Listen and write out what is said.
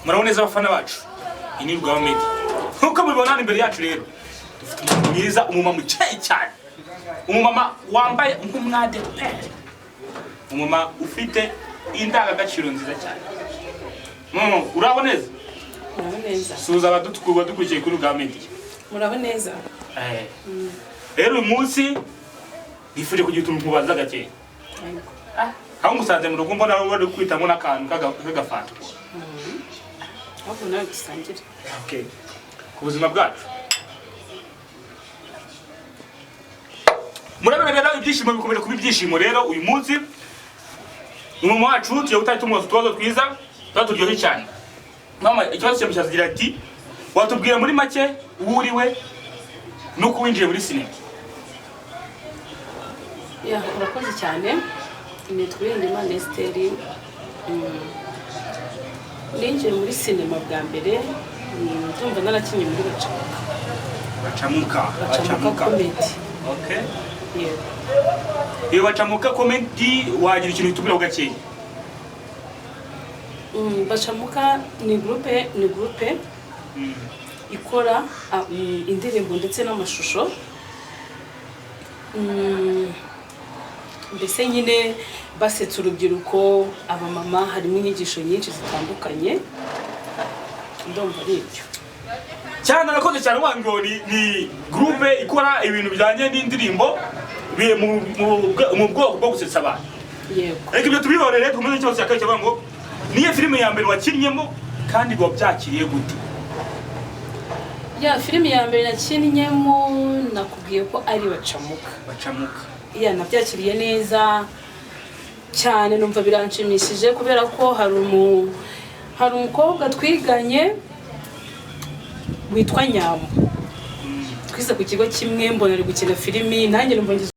Murabona neza abafana bacu, iyi ni Rugaba Media. Nk'uko mubibona hano imbere yacu rero, dufite umuntu mwiza, umumama ukeye cyane, umumama wambaye nk'umwadeperi, umumama ufite indangagaciro nziza cyane. Mama, uraho neza? Muraho neza. Suhuza abadukurikiye kuri Rugaba Media. Muraho neza. Rero uyu munsi nifuje kugira utuntu nkubaza gakeya. Yego. Aho ngusanze mu rugo, mbona bari kwitamo n'akantu k'agafanta. Ahubwo nawe dusangire. Okay. Ku buzima bwacu, murabona rero ibyishimo bikomeje kuba ibyishimo. Rero uyu munsi umumama wacu tugiye gutanga tumubaza utubazo twiza tuba turyoshye cyane. Mama, ikibazo cyawe cyagira ati: watubwira muri make uwo uriwe nuko winjiye muri sinema? Ya, urakoze cyane. Nitwa Uwiringiyimana Esiteri. Ninjiye muri sinema bwa mbere, ndumva narakinnye muri Bacamuka. Bacamuka? Bacamuka Comedy. Okay. Yego. Iyo Bacamuka Comedy, wagira ikintu utubwiraho gakeya? Bacamuka ni groupe ikora indirimbo ndetse n'amashusho. Mbese nyine basetsa urubyiruko, abamama, harimo inyigisho nyinshi zitandukanye. Ndumva ari ibyo. Cyane, arakoze cyane. Uvuga ngo ni groupe ikora ibintu bijyanye n'indirimbo mu bwoko bwo gusetsa abantu. Yego. Ariko ibyo tubihorere, dukomeze ikibazo cya kabiri kivuga ngo: niyo filime ya mbere wakinnyemo, kandi wabyakiriye gute? Ya, filime ya mbere nakinnyemo nakubwiye ko ari Bacamuka. Bacamuka. Ya, nabyakiriye neza cyane, numva biranshimishije kubera ko hari umukobwa twiganye witwa Nyambo, twize ku kigo kimwe, mbona ari gukina filimi, nanjye numva ngize